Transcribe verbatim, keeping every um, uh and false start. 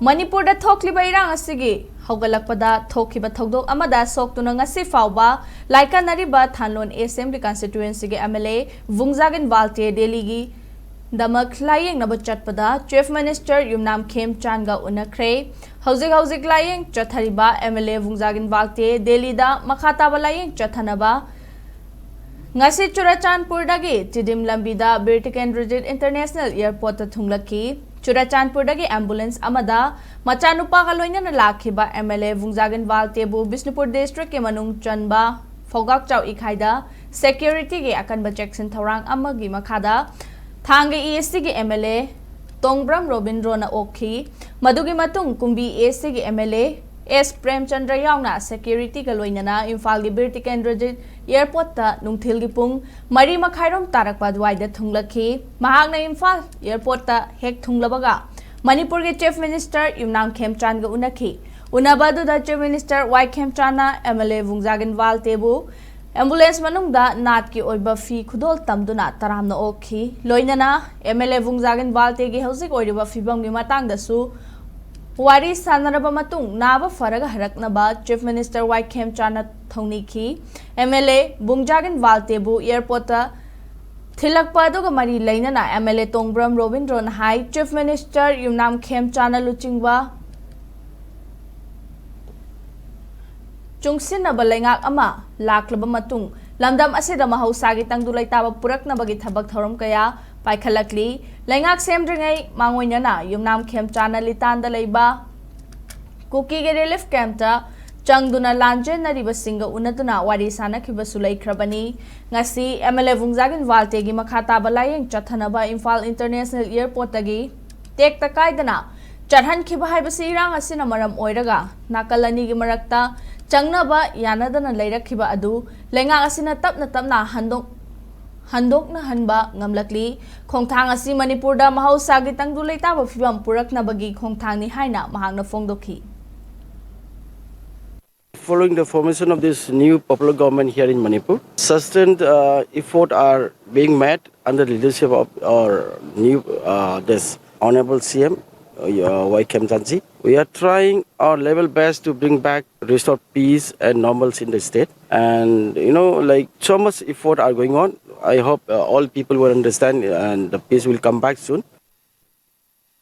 ꯃꯅꯤꯄꯨꯔꯗ ꯊꯣꯛꯂꯤꯕ ꯏꯔꯥꯡ ꯑꯁꯤꯒꯤ ꯍꯧꯒꯠꯂꯛꯄꯗ ꯊꯣꯛꯈꯤꯕ ꯊꯧꯗꯣꯛ ꯑꯃꯗ ꯁꯣꯛꯇꯨꯅ ꯉꯁꯤ ꯐꯥꯎꯕ ꯂꯥꯏꯀꯠꯅꯔꯤꯕ ꯊꯥꯟꯂꯣꯟ assembly ꯀꯟꯁꯇꯤꯇ꯭ꯋꯦꯟꯁꯤꯒꯤ M L A Vungzagin ꯚꯥꯜꯇꯦ ꯗꯦꯜꯂꯤꯒꯤ ꯗꯃꯛ ꯂꯥꯌꯦꯡꯅꯕ ꯆꯠꯄꯗ ꯆꯤꯐ ꯃꯤꯅꯤꯁꯇꯔ ꯌꯨꯝꯅꯥꯝ ꯈꯦꯝꯆꯥꯟꯒ ꯎꯅꯈ꯭ꯔꯦ꯫ ꯍꯧꯖꯤꯛ ꯍꯧꯖꯤꯛ ꯂꯥꯌꯦꯡ ꯆꯠꯊꯔꯤꯕ ꯑꯦꯝ ꯑꯦꯜ ꯑꯦ ꯚꯨꯡꯖꯥꯒꯤꯟ ꯚꯥꯜꯇꯦ ꯗꯦꯜꯂꯤꯗ ꯃꯈꯥ ꯇꯥꯕ ꯂꯥꯌꯦꯡ ꯆꯠꯊꯅꯕ ꯉꯁꯤ ꯆꯨꯔꯆꯥꯟꯄꯨꯔꯗꯒꯤ ꯇꯤꯗꯤꯝ ꯂꯝꯕꯤꯗ ꯕꯤꯔ ꯇꯤꯀꯦꯟꯗ꯭ꯔꯖꯤꯠ ꯏꯟꯇꯔꯅꯦꯁꯅꯦꯜ ꯑꯦꯌꯔꯄꯣꯔꯠꯇ ꯊꯨꯡꯂꯛꯈꯤ꯫ ꯆꯨꯔꯆꯥꯟꯄꯨꯔꯗꯒꯤ ꯑꯦꯝꯕꯨꯂꯦꯟꯁ ꯑꯃꯗ ꯃꯆꯥꯅꯨꯄꯥꯒ ꯂꯣꯏꯅꯅ ꯂꯥꯛꯈꯤꯕ M L A Vungzagin ꯚꯥꯜꯇꯦꯕꯨ Bishnupur ꯗꯤꯁꯇ꯭ꯔꯤꯛꯀꯤ ꯃꯅꯨꯡ ꯆꯟꯕ ꯐꯧꯒꯥꯛꯆꯥꯎ ꯏꯈꯥꯏꯗ ꯁꯦꯀ꯭ꯌꯨꯔꯤꯇꯤꯒꯤ ꯑꯀꯟꯕ ꯆꯦꯛꯁꯤꯟ ꯊꯧꯔꯥꯡ ꯑꯃꯒꯤ ꯃꯈꯥꯗ ꯊꯥꯡꯒ ꯏ ꯑꯦꯁ ꯇꯤꯒꯤ ꯑꯦꯝ ꯑꯦꯜ ꯑꯦ ꯇꯣꯡꯕ꯭ꯔꯝ ꯔꯣꯕꯤꯟꯗ꯭ꯔꯣꯅ ꯑꯣꯛꯈꯤ꯫ ꯃꯗꯨꯒꯤ ꯃꯇꯨꯡ ꯀꯨꯝꯕꯤ ꯑꯦꯁ ꯇꯤꯒꯤ M L A S Premchandra ꯌꯥꯎꯅ ꯁꯦꯀ꯭ꯌꯨꯔꯤꯇꯤꯒ ꯂꯣꯏꯅꯅ ꯏꯝꯐꯥꯜꯒꯤ ꯕꯤꯔ ꯇꯤꯀꯦꯟꯗ꯭ꯔꯖꯤꯠ ꯑꯦꯌꯔꯄꯣꯔꯠꯇ ꯅꯨꯡꯊꯤꯜꯒꯤ ꯄꯨꯡ ꯃꯔꯤ ꯃꯈꯥꯏꯔꯣꯝ ꯇꯥꯔꯛꯄ ꯑꯗꯨꯋꯥꯏꯗ ꯊꯨꯡꯂꯛꯈꯤ꯫ ꯃꯍꯥꯛꯅ ꯏꯝꯐꯥꯜ ꯑꯦꯌꯔꯄꯣꯔꯠꯇ ꯍꯦꯛ ꯊꯨꯡꯂꯕꯒ ꯃꯅꯤꯄꯨꯔꯒꯤ ꯆꯤꯐ ꯃꯤꯅꯤꯁꯇꯔ ꯌꯨꯝꯅꯥꯝ ꯈꯦꯝꯆꯥꯟꯒ ꯎꯅꯈꯤ꯫ ꯎꯅꯕ ꯑꯗꯨꯗ ꯆꯤꯐ ꯃꯤꯅꯤꯁꯇꯔ ꯋꯥꯏ ꯈꯦꯝꯆꯥꯟꯅ ꯑꯦꯝ ꯑꯦꯜ ꯑꯦ ꯚꯨꯡꯖꯥꯒꯤꯟ ꯚꯥꯜꯇꯦꯕꯨ ꯑꯦꯝꯕꯨꯂꯦꯟꯁ ꯃꯅꯨꯡꯗ ꯅꯥꯠꯀꯤ ꯑꯣꯏꯕ ꯐꯤ ꯈꯨꯗꯣꯜ ꯇꯝꯗꯨꯅ ꯇꯔꯥꯝꯅ ꯑꯣꯛꯈꯤ꯫ ꯂꯣꯏꯅꯅ ꯑꯦꯝ ꯑꯦꯜ ꯑꯦ ꯚꯨꯡꯖꯥꯒꯤꯟ ꯚꯥꯜꯇꯦꯒꯤ ꯍꯧꯖꯤꯛ ꯑꯣꯏꯔꯤꯕ ꯐꯤꯕꯝꯒꯤ ꯃꯇꯥꯡꯗꯁꯨ ꯋꯥꯔꯤ ꯁꯥꯟꯅꯔꯕ ꯃꯇꯨꯡ ꯅꯥꯕ ꯐꯔꯒ ꯍꯜꯂꯛꯅꯕ ꯆꯤꯐ ꯃꯤꯅꯤꯁꯇꯔ ꯋꯥꯏ ꯈꯦꯝꯆꯥꯟꯅ ꯊꯧꯅꯤꯈꯤ꯫ ꯑꯦꯝ ꯑꯦꯜ ꯑꯦ ꯚꯨꯡꯖꯥꯒꯤꯟ ꯚꯥꯜꯇꯦꯕꯨ ꯑꯦꯌꯔꯄꯣꯔꯠꯇ ꯊꯤꯜꯂꯛꯄ ꯑꯗꯨꯒ ꯃꯔꯤ ꯂꯩꯅꯅ ꯑꯦꯝ ꯑꯦꯜ ꯑꯦ ꯇꯣꯡꯕ꯭ꯔꯝ ꯔꯣꯕꯤꯟꯗ꯭ꯔꯣꯅ ꯍꯥꯏ, ꯆꯤꯐ ꯃꯤꯅꯤꯁꯇꯔ ꯌꯨꯝꯅꯥꯝ ꯈꯦꯝꯆꯥꯟꯅ ꯂꯨꯆꯤꯡꯕ ꯆꯨꯡꯁꯤꯟꯅꯕ ꯂꯩꯉꯥꯛ ꯑꯃ ꯂꯥꯛꯂꯕ ꯃꯇꯨꯡ ꯂꯝꯗꯝ ꯑꯁꯤꯗ ꯃꯍꯧꯁꯥꯒꯤ ꯇꯪꯗꯨ ꯂꯩꯇꯥꯕ ꯄꯨꯔꯛꯅꯕꯒꯤ ꯊꯕꯛ ꯊꯧꯔꯝ ꯀꯌꯥ ꯄꯥꯏꯈꯠꯂꯛꯂꯤ꯫ ꯂꯩꯉꯥꯛ ꯁꯦꯝꯗ꯭ꯔꯤꯉꯩ ꯃꯥꯡꯑꯣꯏꯅꯅ ꯌꯨꯝꯅꯥꯝ ꯈꯦꯝꯆꯥꯟꯅ ꯂꯤꯇꯥꯟꯗ ꯂꯩꯕ ꯀꯨꯀꯤꯒꯤ ꯔꯤꯂꯤꯐ ꯀꯦꯝꯞꯇ ꯆꯪꯗꯨꯅ ꯂꯥꯟꯖꯦꯟꯅꯔꯤꯕꯁꯤꯡꯒ ꯎꯅꯗꯨꯅ ꯋꯥꯔꯤ ꯁꯥꯅꯈꯤꯕꯁꯨ ꯂꯩꯈ꯭ꯔꯕꯅꯤ꯫ ꯉꯁꯤ ꯑꯦꯝ ꯑꯦꯜ ꯑꯦ ꯚꯨꯡꯖꯥꯒꯤꯟ ꯚꯥꯜꯇꯦꯒꯤ ꯃꯈꯥ ꯇꯥꯕ ꯂꯥꯌꯦꯡ ꯆꯠꯊꯅꯕ ꯏꯝꯐꯥꯜ ꯏꯟꯇꯔꯅꯦꯁꯅꯦꯜ ꯑꯦꯌꯔꯄꯣꯔꯠꯇꯒꯤ ꯇꯦꯛꯇ ꯀꯥꯏꯗꯅ ꯆꯠꯍꯟꯈꯤꯕ ꯍꯥꯏꯕꯁꯤ ꯏꯔꯥꯡ ꯑꯁꯤꯅ ꯃꯔꯝ ꯑꯣꯏꯔꯒ ꯅꯥꯀꯜ ꯑꯅꯤꯒꯤ ꯃꯔꯛꯇ ꯆꯪꯅꯕ ꯌꯥꯅꯗꯅ ꯂꯩꯔꯛꯈꯤꯕ ꯑꯗꯨ ꯂꯩꯉꯥꯛ ꯑꯁꯤꯅ ꯇꯞꯅ ꯇꯞꯅ ꯍꯟꯗꯣꯛ-, ꯍꯟꯗꯣꯛꯅꯍꯟꯕ ꯉꯝꯂꯛꯂꯤ꯫ ꯈꯣꯡꯊꯥꯡ ꯑꯁꯤ ꯃꯅꯤꯄꯨꯔꯗ ꯃꯍꯧꯁꯥꯒꯤ ꯇꯪꯗꯨ ꯂꯩꯇꯥꯕ ꯐꯤꯕꯝ ꯄꯨꯔꯛꯅꯕꯒꯤ ꯈꯣꯡꯊꯥꯡꯅꯤ ꯍꯥꯏꯅ ꯃꯍꯥꯛꯅ ꯐꯣꯡꯗꯣꯛꯈꯤ꯫ Following the formation of this new popular government here in Manipur, sustained uh, efforts are being made under the leadership of our new uh, this Honorable C M. uh, Y Khemjanji. We are trying our level best to bring back, restore peace and normalcy in the state. And you know, like, so much effort are going on. I hope uh, all people will understand and the peace will come back soon.